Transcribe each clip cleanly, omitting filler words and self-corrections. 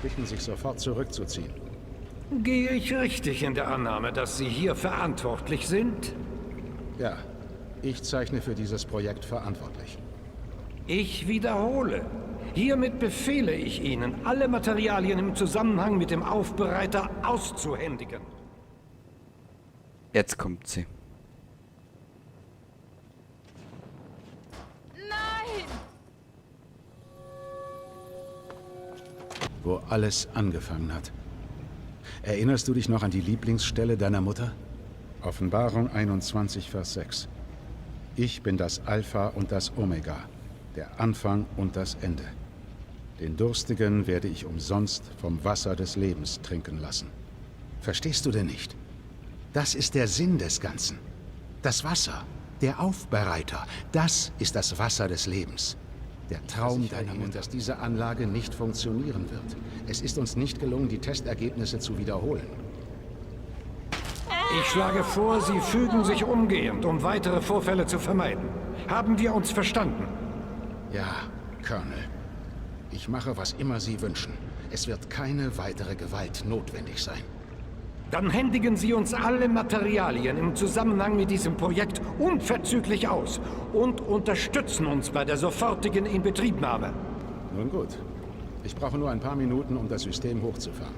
Bitten, sich sofort zurückzuziehen. Gehe ich richtig in der Annahme, dass Sie hier verantwortlich sind? Ja, ich zeichne für dieses Projekt verantwortlich. Ich wiederhole. Hiermit befehle ich Ihnen, alle Materialien im Zusammenhang mit dem Aufbereiter auszuhändigen. Jetzt kommt sie. Nein! Wo alles angefangen hat. Erinnerst du dich noch an die Lieblingsstelle deiner Mutter? Offenbarung 21, Vers 6. Ich bin das Alpha und das Omega, der Anfang und das Ende. Den Durstigen werde ich umsonst vom Wasser des Lebens trinken lassen. Verstehst du denn nicht? Das ist der Sinn des Ganzen. Das Wasser, der Aufbereiter, das ist das Wasser des Lebens. Der Traum deiner Mutter, dass diese Anlage nicht funktionieren wird. Es ist uns nicht gelungen, die Testergebnisse zu wiederholen. Ich schlage vor, Sie fügen sich umgehend, um weitere Vorfälle zu vermeiden. Haben wir uns verstanden? Ja, Colonel. Ich mache, was immer Sie wünschen. Es wird keine weitere Gewalt notwendig sein. Dann händigen Sie uns alle Materialien im Zusammenhang mit diesem Projekt unverzüglich aus und unterstützen uns bei der sofortigen Inbetriebnahme. Nun gut. Ich brauche nur ein paar Minuten, um das System hochzufahren.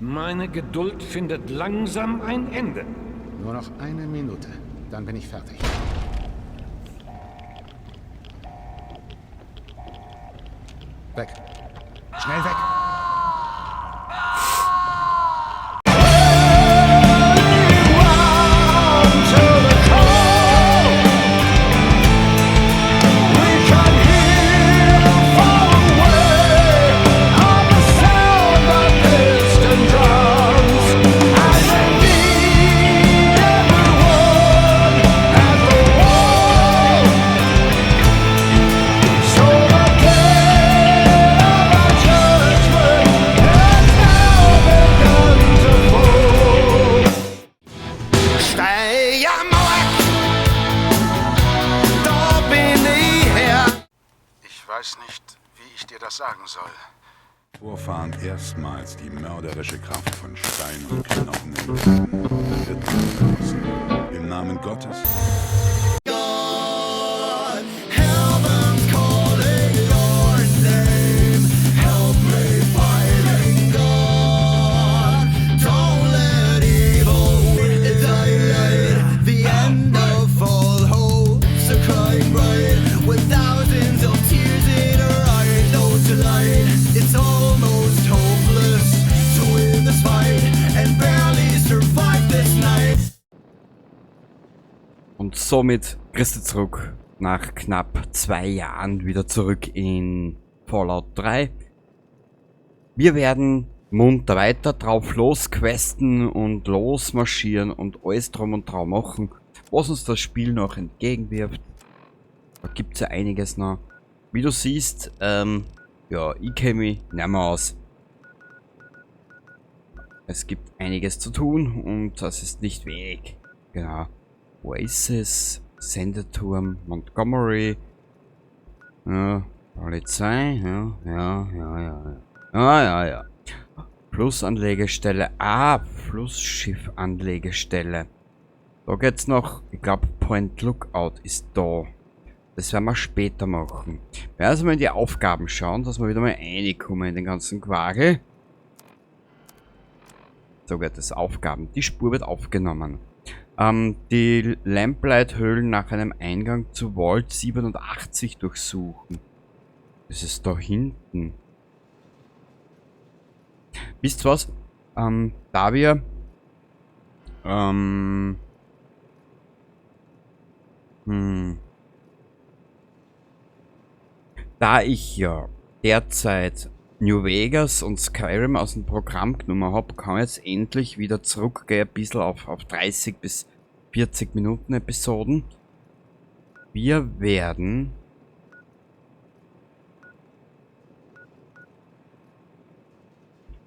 Meine Geduld findet langsam ein Ende. Nur noch eine Minute, dann bin ich fertig. Weg. Schnell weg! Ich weiß nicht, wie ich dir das sagen soll. Vorfahren erstmals die mörderische Kraft von Stein und Knochen entdeckten, wird müssen. Im Namen Gottes. Und somit kriegst du zurück nach knapp 2 Jahren wieder zurück in Fallout 3. Wir werden munter weiter drauf losquesten und losmarschieren und alles drum und dran machen, was uns das Spiel noch entgegenwirft. Da gibt's ja einiges noch. Wie du siehst, ja, ich kenn mich nicht mehr aus. Es gibt einiges zu tun und das ist nicht wenig. Genau. Oasis, Sendeturm, Montgomery, ja, Polizei, ja, ja, ja, ja, ja, ja, ja. Flussanlegestelle, Flussschiff-Anlegestelle. Da geht's noch, ich glaub, Point Lookout ist da. Das werden wir später machen. Wir werden also mal in die Aufgaben schauen, dass wir wieder mal reinkommen in den ganzen Quargel. So geht es, Aufgaben. Die Spur wird aufgenommen. Die Lamplight-Höhlen nach einem Eingang zu Vault 87 durchsuchen. Das ist da hinten. Wisst ihr was? Da wir... Da ich ja derzeit New Vegas und Skyrim aus dem Programm genommen hab, kann ich jetzt endlich wieder zurückgehen, ein bisschen auf 30 bis 40 Minuten Episoden. Wir werden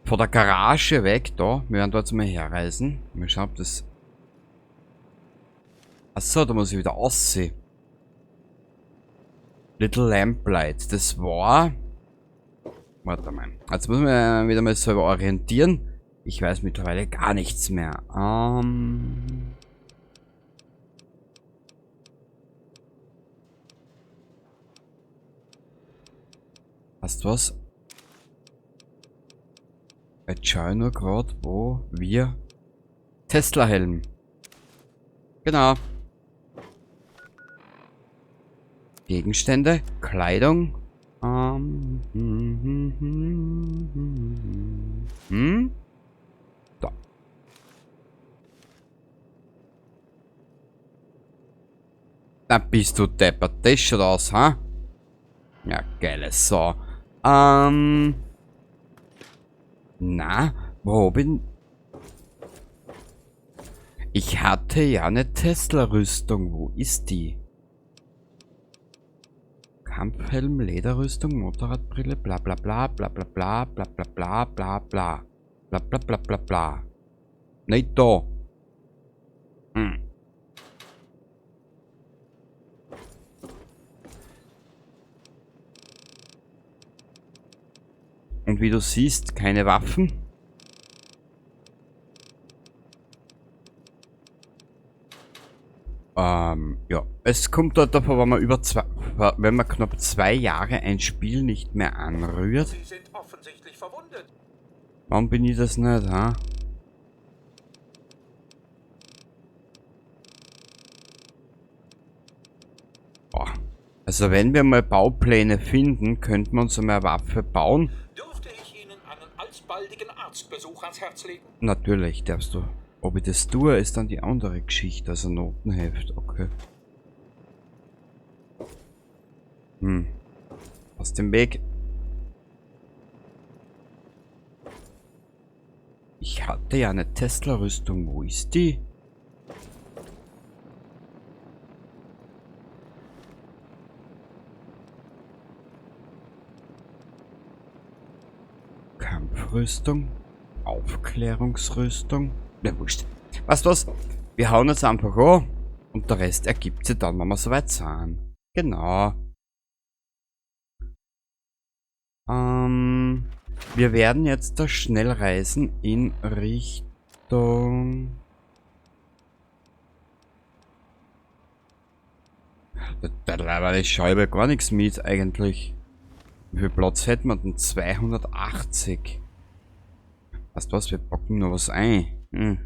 von der Garage weg da, wir werden da jetzt mal herreisen. Mal schauen, ob das Achso, da muss ich wieder aussehen. Little Lamplight, das war... Warte mal. Jetzt muss man wieder mal selber orientieren. Ich weiß mittlerweile gar nichts mehr. Hast du was? Jetzt schau ich nur grad, wo wir... Tesla-Helm. Genau. Gegenstände, Kleidung. Da. Da bist du deppert. Das schaut aus, ha? Ja, geile Sau. Na, wo bin... Ich hatte ja eine Tesla-Rüstung. Wo ist die? Kampfhelm, Lederrüstung, Motorradbrille, bla bla bla bla bla bla bla bla bla bla bla bla bla bla bla bla. Nicht da. Hm. Und wie du siehst, keine Waffen. Ja, es kommt dort davor, wenn man über zwei, wenn man knapp 2 Jahre ein Spiel nicht mehr anrührt. Sie sind offensichtlich verwundet. Warum bin ich das nicht, ha? Boah. Also wenn wir mal Baupläne finden, könnten wir uns einmal eine Waffe bauen. Dürfte ich Ihnen einen alsbaldigen Arztbesuch ans Herz legen? Natürlich darfst du. Ob ich das tue, ist dann die andere Geschichte, also Notenheft, okay. Hm. Aus dem Weg. Ich hatte ja eine Tesla-Rüstung. Wo ist die? Kampfrüstung. Aufklärungsrüstung. Na, wurscht. Weißt du was? Wir hauen jetzt einfach an und der Rest ergibt sich dann, wenn wir soweit sind. Genau. Wir werden jetzt da schnell reisen in Richtung... Da ich schaue gar nichts mit eigentlich. Wie viel Platz hätten wir denn? 280. Weißt du was? Wir packen noch was ein. Hm.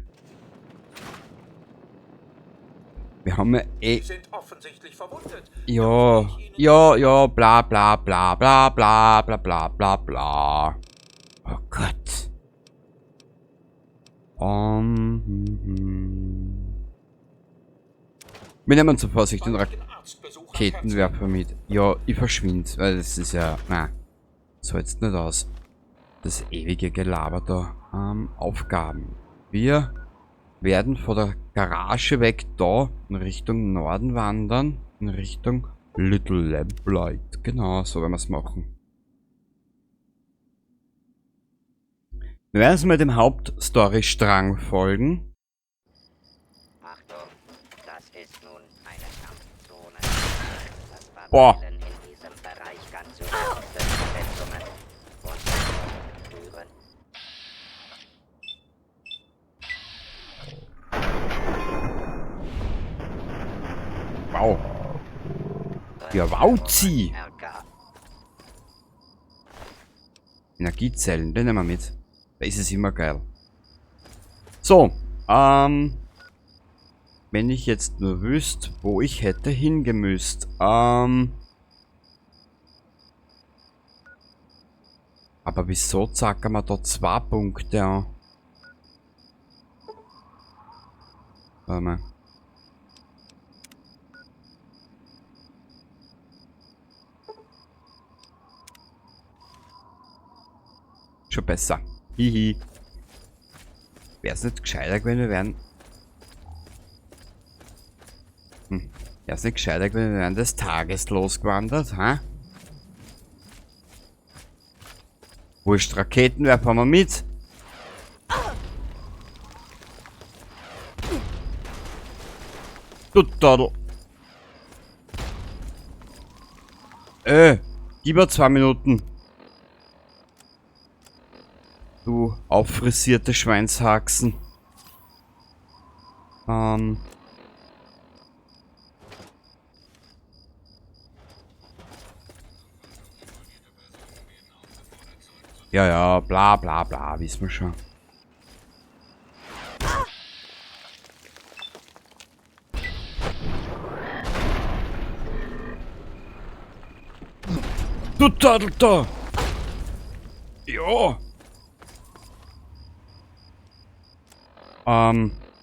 Wir haben ja eh... Sie sind offensichtlich verwundet. Ja, ja, ja, bla bla bla bla bla bla bla bla bla. Oh Gott. Wir nehmen zur Vorsicht den Raketenwerfer mit. Ja, ich verschwinde, weil das ist ja... Na, so jetzt nicht aus. Das ewige Gelaber da. Aufgaben. Wir werden von der Garage weg da in Richtung Norden wandern. In Richtung Little Lamplight. Genau, so werden wir's machen. Wir werden uns mal dem Hauptstory-Strang folgen. Achtung, das ist nun eine Kampfzone. Das Boah. Verweilen in diesem Bereich kann zu Verletzungen und führen. Wow. Ja, wauzi. Energiezellen, den nehmen wir mit. Da ist es immer geil. So, wenn ich jetzt nur wüsste, wo ich hätte hingemüsst. Aber wieso zacken wir da 2 Punkte an? Warte mal. Schon besser. Hihi. Wär's nicht gescheiter gewesen, wir wären... Wär's nicht gescheiter gewesen, wir wären des Tages losgewandert, ha? Wurscht, Raketenwerfer haben wir mit. Du Tadel. Gib mir 2 Minuten. Du auffrisierte Schweinshaxen. Ja, ja, bla bla bla, wissen wir schon. Du Tadel da! Ja!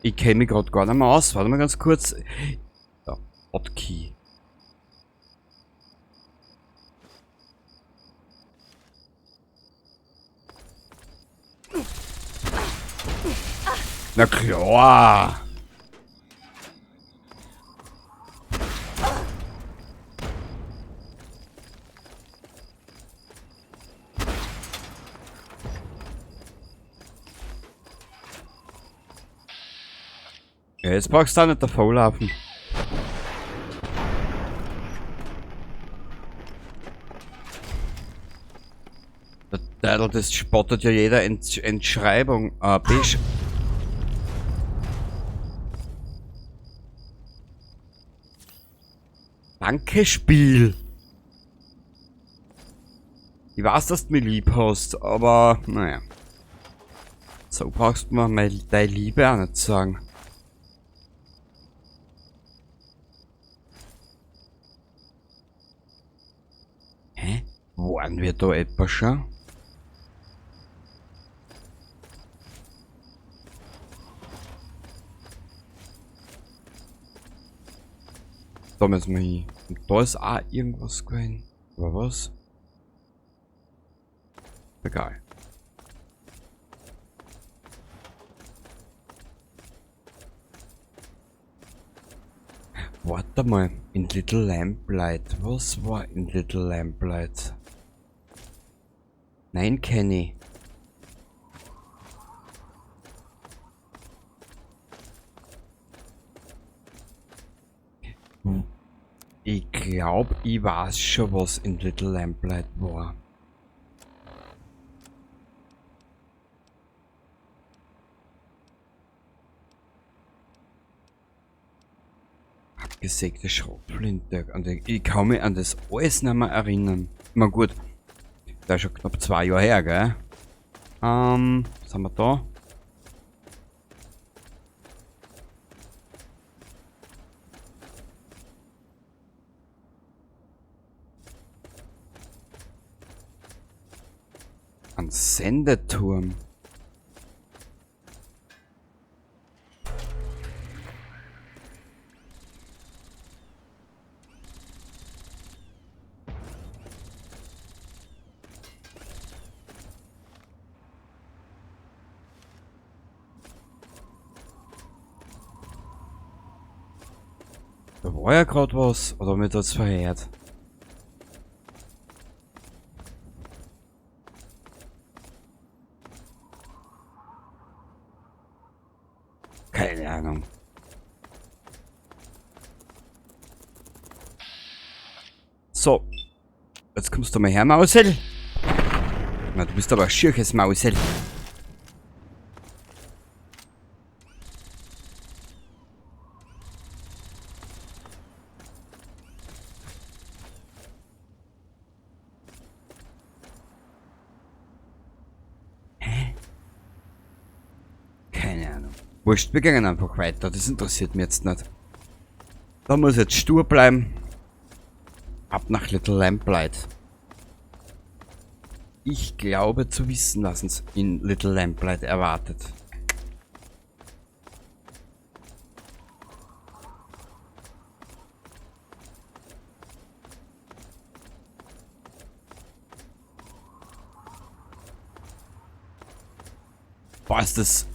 Ich kenn mich grad gar nicht mehr aus. Warte mal ganz kurz. Ja, Hotkey. Na klar! Ja, jetzt brauchst du auch nicht davonlaufen. Der Teil, das spottet ja jeder Entschreibung. Besch- Danke, Spiel. Ich weiß, dass du mich lieb hast, aber naja. So brauchst du mir deine Liebe auch nicht sagen. Hä? Waren wir da etwa schon? Da müssen wir hin. Und da ist auch irgendwas gewesen. Aber was? Egal. Warte mal, in Little Lamplight. Was war in Little Lamplight? Nein, Kenny. Ich glaub, ich weiß schon, was in Little Lamplight war. Abgesägte Schrotflinte. Ich kann mich an das alles nicht mehr erinnern. Na gut, das ist schon knapp 2 Jahre her, gell? Was haben wir da? Ein Sendeturm. Da war ja grad was, oder mir das verhört? Keine Ahnung. So. Jetzt kommst du mal her, Mausel. Na, du bist aber ein schierches Mausel. Hä? Keine Ahnung. Wurscht, wir gehen einfach weiter. Das interessiert mich jetzt nicht. Da muss ich jetzt stur bleiben. Ab nach Little Lamplight. Ich glaube zu wissen, was uns in Little Lamplight erwartet. Boah, ist das...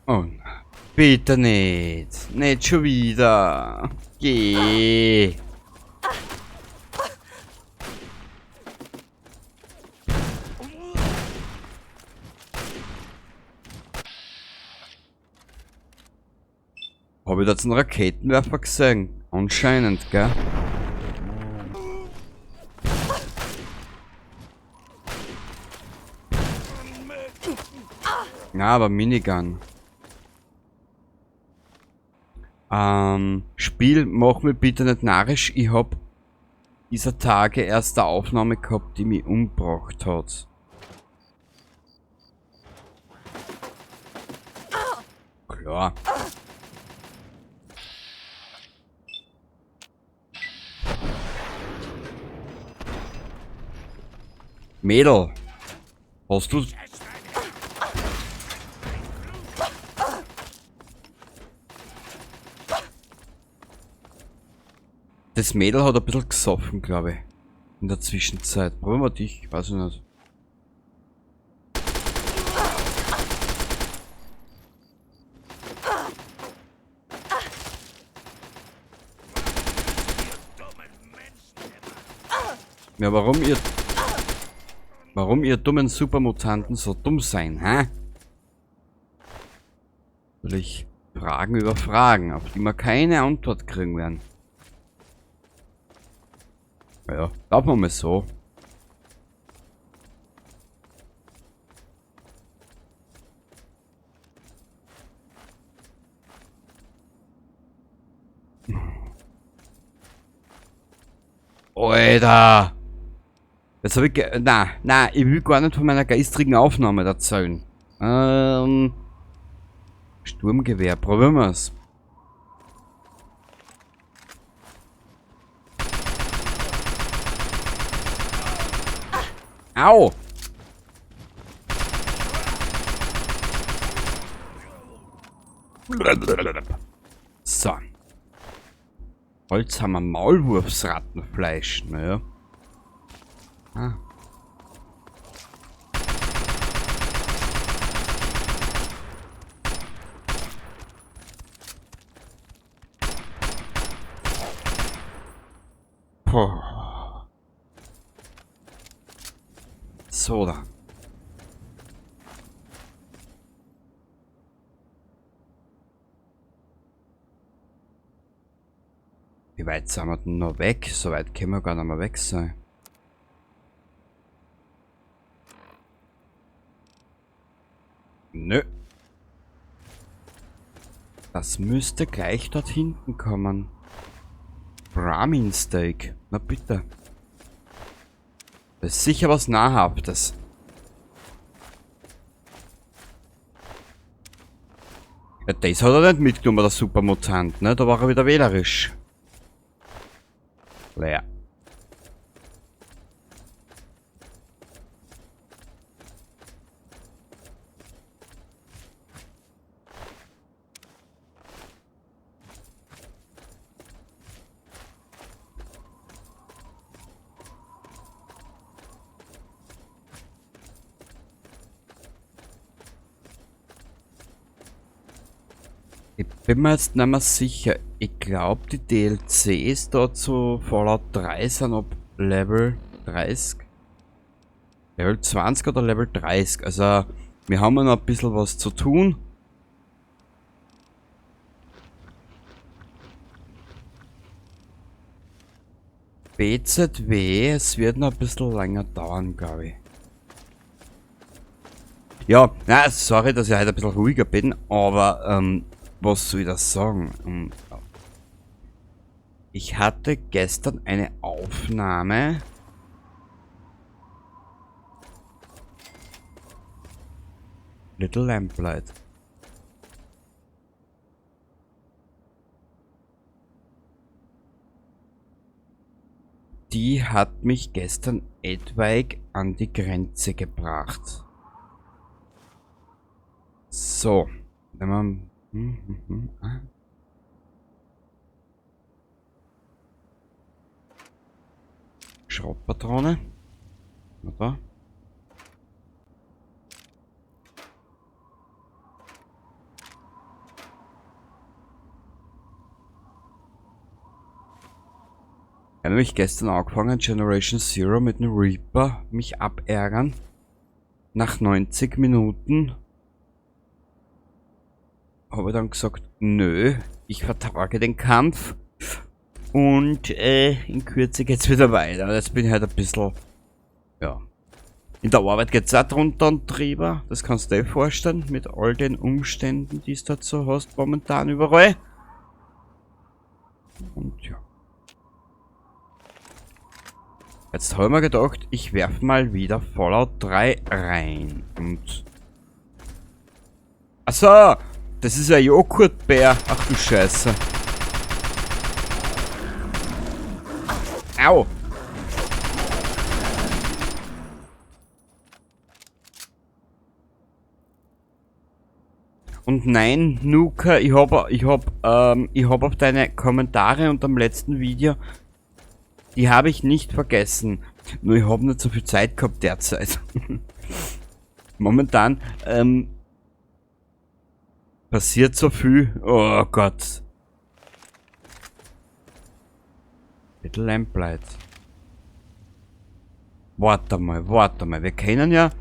Oh, bitte nicht. Nicht schon wieder. Geh. Habe ich da jetzt einen Raketenwerfer gesehen? Anscheinend, gell? Na, aber Minigun. Spiel, mach mir bitte nicht narrisch. Ich hab dieser Tage erst eine Aufnahme gehabt, die mich umgebracht hat. Klar. Mädel, hast du... Das Mädel hat ein bisschen gesoffen, glaube ich. In der Zwischenzeit. Probieren wir dich, weiß ich nicht. Ja, warum ihr dummen Supermutanten so dumm sein, hä? Natürlich Fragen über Fragen, auf die wir keine Antwort kriegen werden. Ja, glauben wir mal so. Alter! Jetzt hab ich na, ich will gar nicht von meiner gestrigen Aufnahme erzählen. Sturmgewehr, probieren wir's. Au! So. Holzhammer, Maulwurfsrattenfleisch, naja. Ah. Puh. So da. Wie weit sind wir denn noch weg? So weit können wir gar nicht mehr weg sein. Nö. Das müsste gleich dort hinten kommen. Brahmin Steak. Na bitte. Das ist sicher was Nahrhaftes. Ja, das hat er nicht mitgenommen, der Supermutant, ne? Da war er wieder wählerisch. Leer. Ich bin mir jetzt nicht mehr sicher. Ich glaub, die DLCs da zu Fallout 3 sind ab Level 30. Level 20 oder Level 30. Also, wir haben ja noch ein bisschen was zu tun. BZW, es wird noch ein bisschen länger dauern, glaub ich. Ja, na, sorry, dass ich heute ein bisschen ruhiger bin, aber was soll ich das sagen? Ja. Ich hatte gestern eine Aufnahme. Little Lamplight. Die hat mich gestern etwaig an die Grenze gebracht. So. Wenn man, ah. Schrottpatrone. Na da. Ich habe nämlich gestern angefangen, Generation Zero mit dem Reaper mich abärgern. Nach 90 Minuten habe ich dann gesagt, nö, Ich vertrage den Kampf. Und in Kürze geht's wieder weiter. Jetzt bin ich halt ein bisschen, ja. In der Arbeit geht's auch drunter und drüber. Das kannst du dir vorstellen, mit all den Umständen, die es dazu hast, momentan überall. Und ja. Jetzt hab ich mir gedacht, ich werf mal wieder Fallout 3 rein. Und. Achso! Das ist ja Joghurtbär. Ach du Scheiße. Au! Und nein, Nuka, ich hab auf deine Kommentare unter dem letzten Video, die habe ich nicht vergessen. Nur ich hab nicht so viel Zeit gehabt derzeit. Momentan, passiert so viel. Oh Gott. Little Lamplight. Warte mal, warte mal. Wir kennen ja...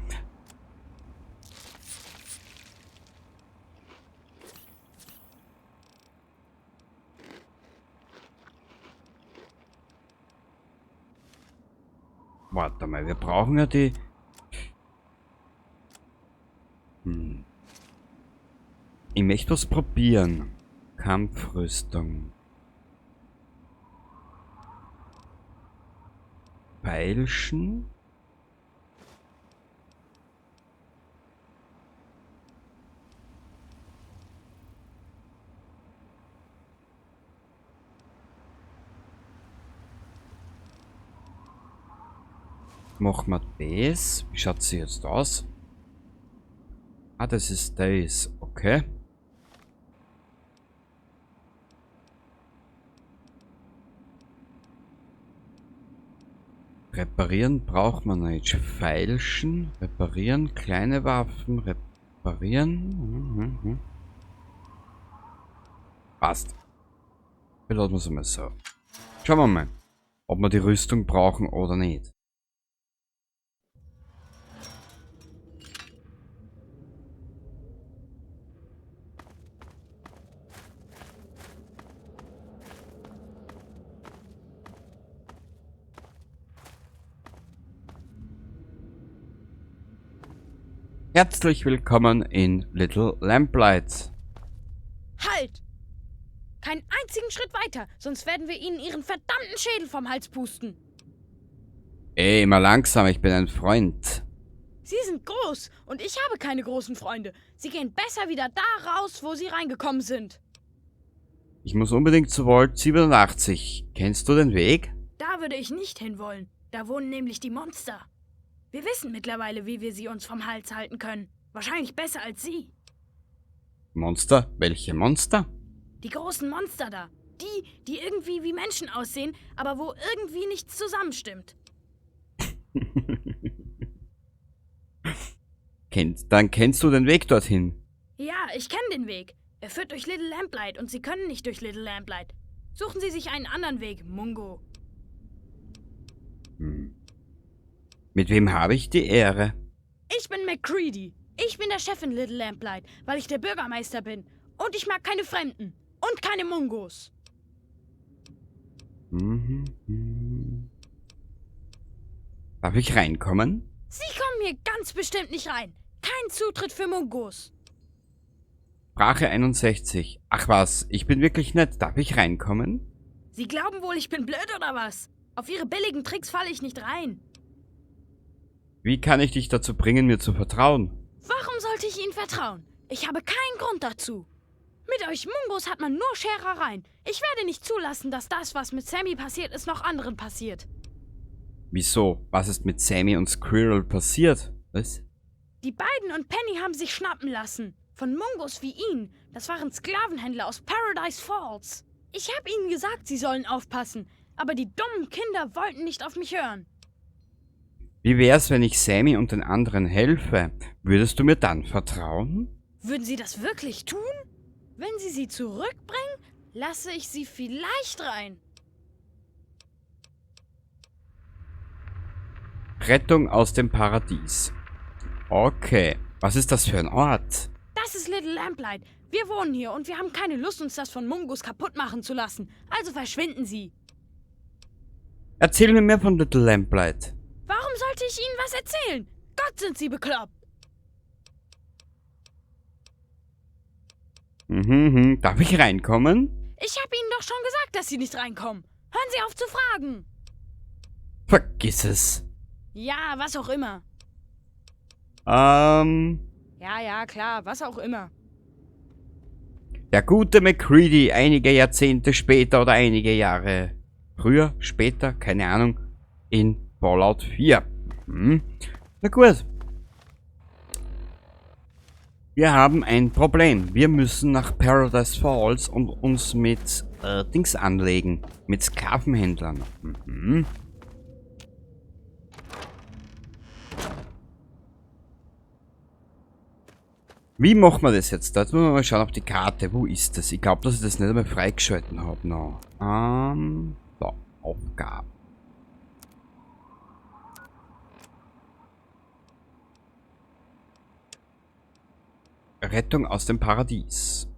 Warte mal, wir brauchen ja die... Ich möchte was probieren. Kampfrüstung. Peilchen. Machen wir das. Wie schaut sie jetzt aus? Ah, das ist das. Okay. Reparieren braucht man nicht. Feilschen, reparieren, kleine Waffen, reparieren. Passt. Beladen wir es einmal so. Schauen wir mal, ob wir die Rüstung brauchen oder nicht. Herzlich willkommen in Little Lamplight. Halt! Keinen einzigen Schritt weiter, sonst werden wir Ihnen Ihren verdammten Schädel vom Hals pusten. Ey, immer langsam, ich bin ein Freund. Sie sind groß und ich habe keine großen Freunde. Sie gehen besser wieder da raus, wo Sie reingekommen sind. Ich muss unbedingt zu Vault 87. Kennst du den Weg? Da würde ich nicht hinwollen. Da wohnen nämlich die Monster. Wir wissen mittlerweile, wie wir sie uns vom Hals halten können. Wahrscheinlich besser als Sie. Monster? Welche Monster? Die großen Monster da. Die, die irgendwie wie Menschen aussehen, aber wo irgendwie nichts zusammenstimmt. Dann kennst du den Weg dorthin. Ja, ich kenne den Weg. Er führt durch Little Lamplight und Sie können nicht durch Little Lamplight. Suchen Sie sich einen anderen Weg, Mungo. Mit wem habe ich die Ehre? Ich bin MacCready. Ich bin der Chef in Little Lamplight, weil ich der Bürgermeister bin. Und ich mag keine Fremden. Und keine Mungos. Darf ich reinkommen? Sie kommen hier ganz bestimmt nicht rein. Kein Zutritt für Mungos. Sprache 61. Ach was, ich bin wirklich nett. Darf ich reinkommen? Sie glauben wohl, ich bin blöd oder was? Auf Ihre billigen Tricks falle ich nicht rein. Wie kann ich dich dazu bringen, mir zu vertrauen? Warum sollte ich Ihnen vertrauen? Ich habe keinen Grund dazu. Mit euch Mungos hat man nur Scherereien. Ich werde nicht zulassen, dass das, was mit Sammy passiert ist, noch anderen passiert. Wieso? Was ist mit Sammy und Squirrel passiert? Was? Die beiden und Penny haben sich schnappen lassen. Von Mungos wie ihnen. Das waren Sklavenhändler aus Paradise Falls. Ich hab ihnen gesagt, sie sollen aufpassen. Aber die dummen Kinder wollten nicht auf mich hören. Wie wär's, wenn ich Sammy und den anderen helfe? Würdest du mir dann vertrauen? Würden sie das wirklich tun? Wenn sie sie zurückbringen, lasse ich sie vielleicht rein. Rettung aus dem Paradies. Okay. Was ist das für ein Ort? Das ist Little Lamplight. Wir wohnen hier und wir haben keine Lust, uns das von Mungos kaputt machen zu lassen. Also verschwinden Sie. Erzähl mir mehr von Little Lamplight. Warum sollte ich Ihnen was erzählen? Gott, sind Sie bekloppt. Darf ich reinkommen? Ich habe Ihnen doch schon gesagt, dass Sie nicht reinkommen. Hören Sie auf zu fragen. Vergiss es. Ja, was auch immer. Ja, ja, klar, was auch immer. Der gute MacCready, einige Jahrzehnte später oder einige Jahre früher, später, keine Ahnung, in Fallout 4. Na gut. Wir haben ein Problem. Wir müssen nach Paradise Falls und uns mit Dings anlegen. Mit Sklavenhändlern. Wie machen wir das jetzt? Da müssen wir mal schauen auf die Karte. Wo ist das? Ich glaub, dass ich das nicht einmal freigeschalten hab noch. Da, Aufgaben. Rettung aus dem Paradies.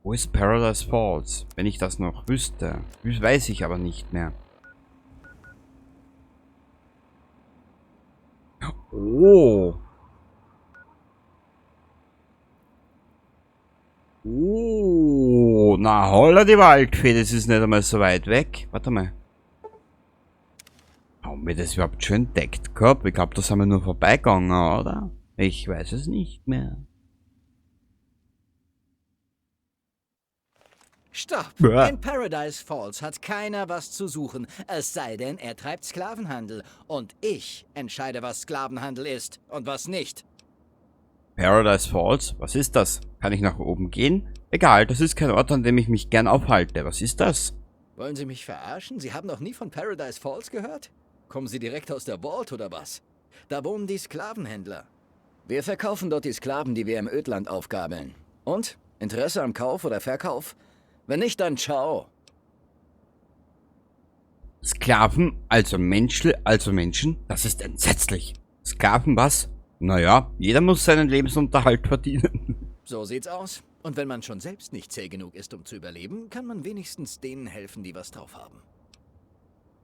Wo ist Paradise Falls? Wenn ich das noch wüsste. Das weiß ich aber nicht mehr. Oh. Oh, na holla die Waldfee, das ist nicht einmal so weit weg. Warte mal. Haben wir das überhaupt schon entdeckt gehabt? Ich glaub, da sind wir nur vorbeigegangen, oder? Ich weiß es nicht mehr. Stopp! Bäh. In Paradise Falls hat keiner was zu suchen, es sei denn, er treibt Sklavenhandel. Und ich entscheide, was Sklavenhandel ist und was nicht. Paradise Falls? Was ist das? Kann ich nach oben gehen? Egal, das ist kein Ort, an dem ich mich gern aufhalte. Was ist das? Wollen Sie mich verarschen? Sie haben noch nie von Paradise Falls gehört? Kommen Sie direkt aus der Vault oder was? Da wohnen die Sklavenhändler. Wir verkaufen dort die Sklaven, die wir im Ödland aufgabeln. Und? Interesse am Kauf oder Verkauf? Wenn nicht, dann ciao. Sklaven, also Menschl, also Menschen? Das ist entsetzlich. Sklaven was? Naja, jeder muss seinen Lebensunterhalt verdienen. So sieht's aus. Und wenn man schon selbst nicht zäh genug ist, um zu überleben, kann man wenigstens denen helfen, die was drauf haben.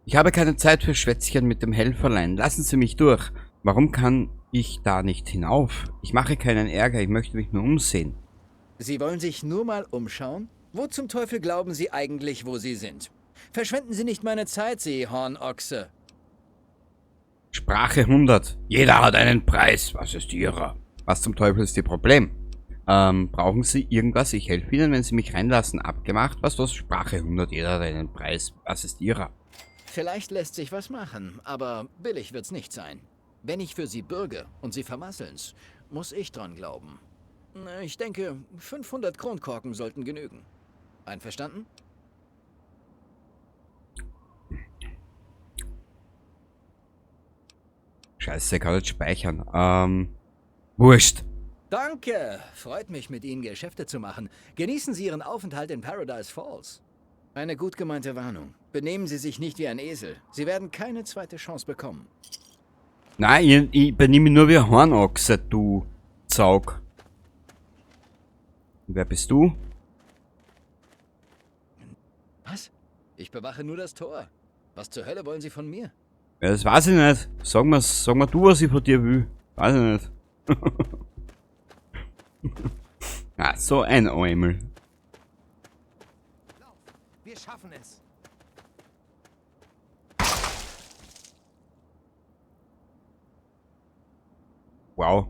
Ich habe keine Zeit für Schwätzchen mit dem Helferlein. Lassen Sie mich durch. Warum kann ich da nicht hinauf? Ich mache keinen Ärger, ich möchte mich nur umsehen. Sie wollen sich nur mal umschauen? Wo zum Teufel glauben Sie eigentlich, wo Sie sind? Verschwenden Sie nicht meine Zeit, Sie Hornochse. Sprache 100. Jeder hat einen Preis. Was ist Ihrer? Was zum Teufel ist Ihr Problem? Brauchen Sie irgendwas? Ich helfe Ihnen, wenn Sie mich reinlassen. Abgemacht? Was los? Sprache 100. Jeder hat einen Preis. Was ist Ihrer? Vielleicht lässt sich was machen, aber billig wird's nicht sein. Wenn ich für Sie bürge und Sie vermasseln's, muss ich dran glauben. Ich denke, 500 Kronkorken sollten genügen. Einverstanden? Scheiße, ich kann nicht speichern. Wurscht. Danke. Freut mich, mit Ihnen Geschäfte zu machen. Genießen Sie Ihren Aufenthalt in Paradise Falls. Eine gut gemeinte Warnung. Benehmen Sie sich nicht wie ein Esel. Sie werden keine zweite Chance bekommen. Nein, ich benehme mich nur wie ein Hornochse, du Zaug. Und wer bist du? Was? Ich bewache nur das Tor. Was zur Hölle wollen Sie von mir? Ja, das weiß ich nicht. Sag mir du, was ich von dir will. Weiß ich nicht. Ah, so ein Eumel. Lauf. Wir schaffen es. Wow.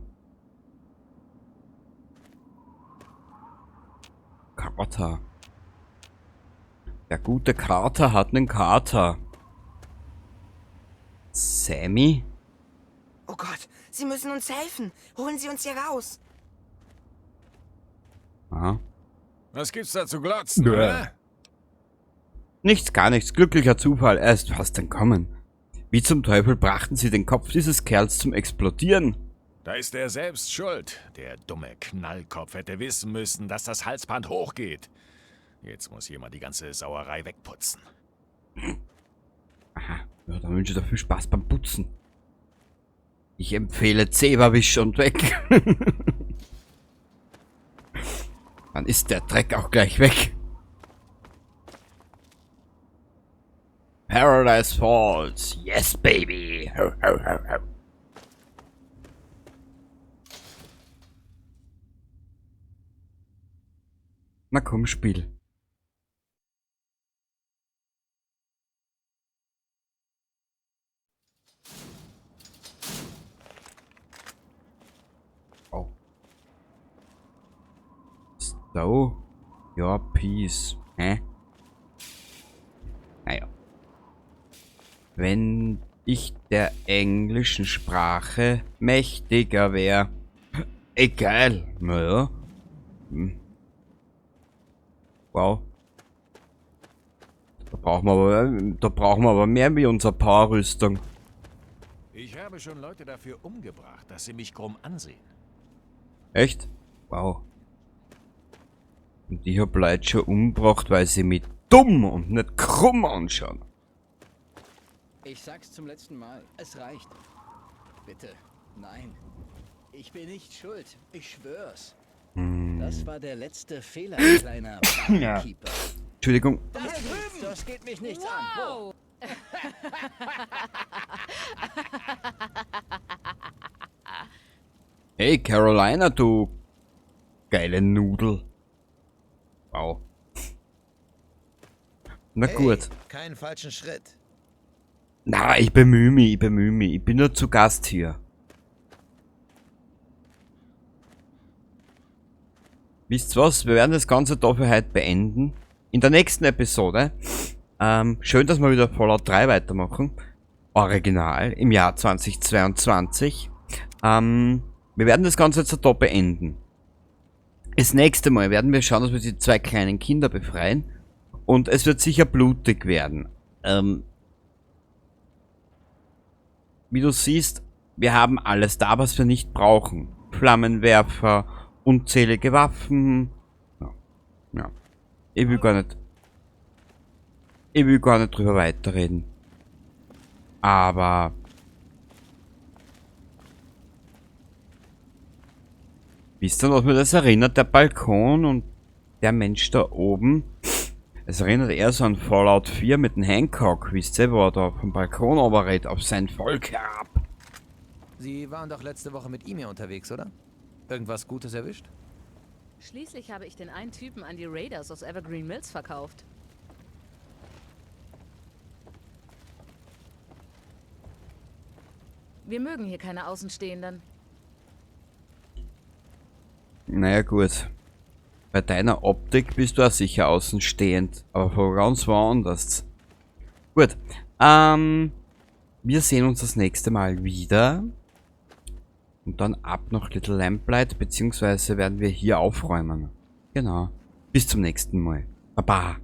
Carter. Der gute Carter hat einen Kater. Sammy? Oh Gott, Sie müssen uns helfen. Holen Sie uns hier raus. Aha. Was gibt's da zu glotzen, Nö. oder? Nichts, gar nichts. Glücklicher Zufall. Er ist fast entkommen. Wie zum Teufel brachten sie den Kopf dieses Kerls zum Explodieren? Da ist er selbst schuld. Der dumme Knallkopf hätte wissen müssen, dass das Halsband hochgeht. Jetzt muss jemand die ganze Sauerei wegputzen. Aha, ja, dann wünsche ich dir viel Spaß beim Putzen. Ich empfehle Zeberwisch und weg. Dann ist der Dreck auch gleich weg. Paradise Falls. Yes, baby. Ho, ho, ho, ho. Na komm, Spiel. Oh. So. Your peace. Hä? Naja. Wenn ich der englischen Sprache mächtiger wäre. Egal. Naja. Hm. Wow. Da brauchen wir aber mehr wie unsere Powerrüstung. Ich habe schon Leute dafür umgebracht, dass sie mich krumm ansehen. Echt? Wow. Und ich hab Leute schon umgebracht, weil sie mich dumm und nicht krumm anschauen. Ich sag's zum letzten Mal. Es reicht. Bitte. Nein. Ich bin nicht schuld. Ich schwör's. Hm. Das war der letzte Fehler, kleiner Barkeeper. Entschuldigung. Das geht mich nichts an. Wow. Hey Carolina, du geile Nudel. Wow. Na Hey, gut. Keinen falschen Schritt. Na, ich bemühe mich, ich bemühe mich. Ich bin nur zu Gast hier. Wisst ihr was? Wir werden das Ganze da für heute beenden. In der nächsten Episode. Schön, dass wir wieder Fallout 3 weitermachen. Original im Jahr 2022. Wir werden das Ganze jetzt da beenden. Das nächste Mal werden wir schauen, dass wir die zwei kleinen Kinder befreien. Und es wird sicher blutig werden. Wie du siehst, wir haben alles da, was wir nicht brauchen. Flammenwerfer, unzählige Waffen. Ja. Ja. Ich will gar nicht. Ich will gar nicht drüber weiterreden. Aber wisst ihr, was mir das erinnert? Der Balkon und der Mensch da oben. Es erinnert eher so an Fallout 4 mit dem Hancock, wisst ihr, wo er da vom Balkon runterredet, auf sein Volk herab. Sie waren doch letzte Woche mit ihm hier unterwegs, oder? Irgendwas Gutes erwischt? Schließlich habe ich den einen Typen an die Raiders aus Evergreen Mills verkauft. Wir mögen hier keine Außenstehenden. Naja gut. Bei deiner Optik bist du auch sicher außenstehend, aber von ganz woanders. Gut, wir sehen uns das nächste Mal wieder. Und dann ab nach Little Lamplight, beziehungsweise werden wir hier aufräumen. Genau. Bis zum nächsten Mal. Baba.